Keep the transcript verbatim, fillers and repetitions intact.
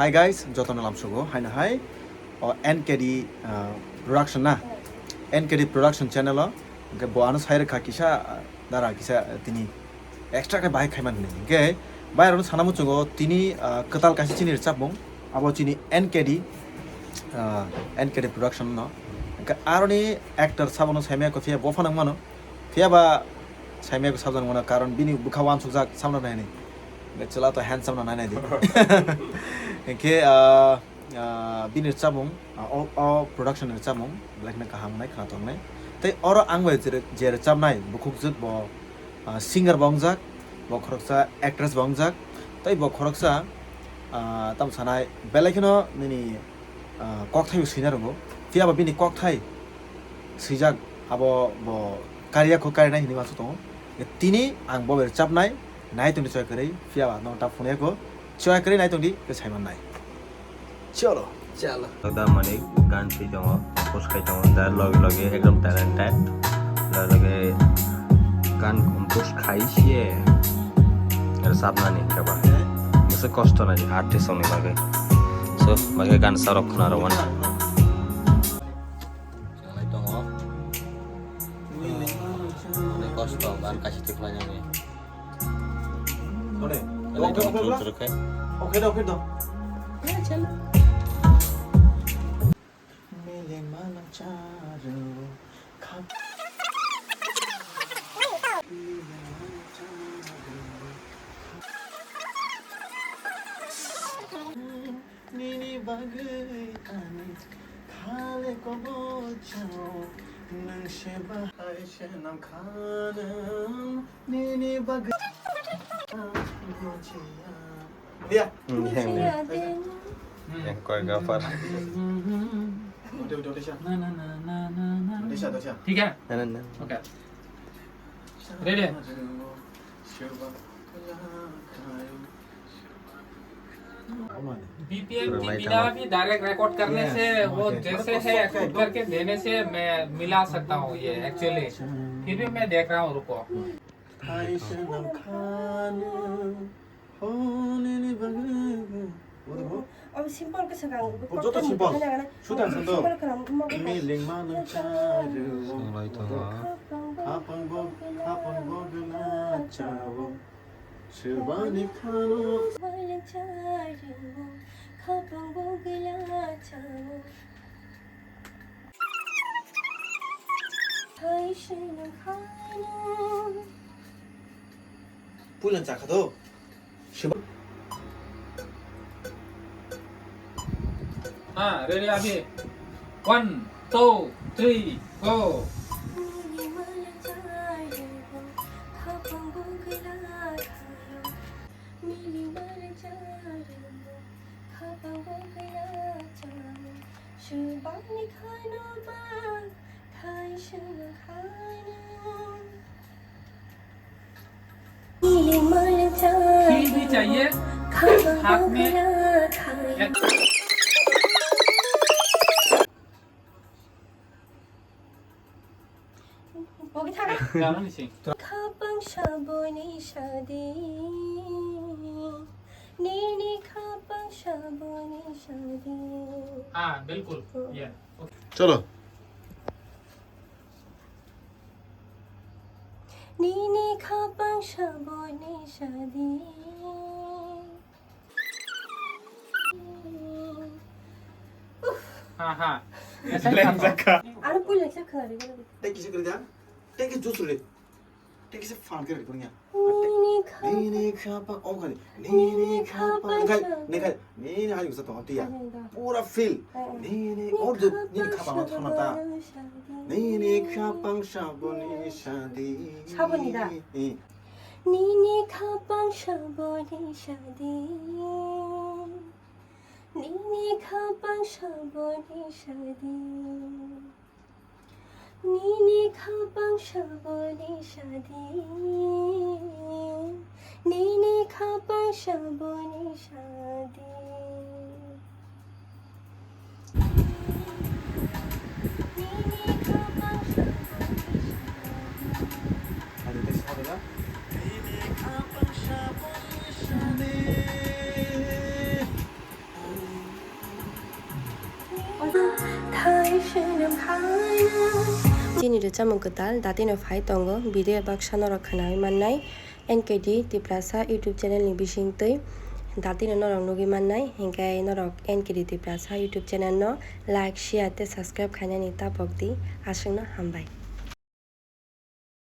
Hi guys, jotono lamsogo, haino hai, o N K D, ah, production na, N K D production channel o, hwnkhe bo ano sai rwkha kisa, ah, dara kisa, ah, tini extra khe bahai khaiman hwnwi. Hwnkhe bai rokno sana muchungo tini, ah, kwtal kaisa chini rwchapmung, abo chini N K D, ah, N K D production no. Hwnkhe aroni actor sabono saimaya kwthwiya bo phano wngmano, phiyaba saimaya kwthwi sabjak wngmano, karon bini bwkha wansukjak samno nainai. Hwnkhe chwla to handsome no nainai di. Hwnkhe, ah, ah, bini rwchapmung, ah, o, o production ni rwchapmung, belai kheno kaham wngnai, khwnathoknai. Tei oro ang bai je, je rwchapnai, bukhukjwk bo, ah, singer bo wngjak, bo khoroksa actress bo wngjak, tei bo khoroksa, ah, tamo sanai, belai kheno nini, ah, kokthai bo swina rwgo. Phiyaba bini kokthai swijak, abo bo kariya kho karinai hinwi uansuk tongo. Tini ang bo bai rwchapnai, nai tongdi choi kwrwi, phiyaba no ta phunukya kho. Chwng kwrwi nai tongdi, khe sai mannai. Cholo. Chalo. Dr. Manik gan swi tongo, compose khai tongo, jar loge loge ekdom talented. Loge loge gan compose khai siye rwchapnani hwnkhe ba. Bwswk kosto nai artist rokni bagwi. So, bagwi gan sarok khna rw mano. Chwnglai tongo. Onek kosto, gan kaisa tikhlai nani. Oke, oke, oke. Oke, oke, oke. Nini bagwi ani khale kobo chao, nwng se bahai se nang khanang, nini bagwi. Dia. Hmm, yang, yang. Yang koi gafar. Udah, udah, udah, Sya. Udah, Sya, udah, Sya. ठीक है? Na, na, na. Okay. Ready? BPM की बिना भी direct record करने से, वो जैसे है, एक्सेप्ट करके देने से मैं मिला सकता हूँ ये, एक्चुअली। फिर भी मैं देख रहा हूँ, रुको। Simple ke sekarang. Joto simple. Sudah, simple. Simple ke. Milingma nang charu. Khapang bo, khapang bo gla chao. Swbani khano. Khapang bo gla chao. Puilan chakha do. हाँ, रेडी, अभी। One, two, three, go। खीर भी चाहिए, हाथ में। Pogi thana. Khapang saboni shadi. Nini khapang saboni shadi. हाँ, बिल्कुल। या, okay. Chalo. Nini khapang saboni shadi. हाँ, हाँ। ऐसा ही था। Aro pui leksa khari. Thank you, shukriya. Thank you, Jusri. Thank you, fan kare kunya. Nini khapang. Nini khapang, om khani. Nini khapang. Nini khapang. Nini khapang. Nini hai usa to tiya. Pura feel. Nini ordu nini khapang thana ta. Nini khapang saboni shadi. Saboni da. Nini khapang saboni shadi. Nini khapang saboni shadi. Nini khapang saboni shadi. Nini khapang saboni shadi. Chini rwchapmung kwtal datino phai tongo, video baksa norok khwnawi mannai N K D Tiprasa YouTube channel ni bisingtwi. Datino norok nugwi mannai, hinkhe norok N K D Tiprasa YouTube channel no like, share tei subscribe khainani tapok di. Aswkno hambai.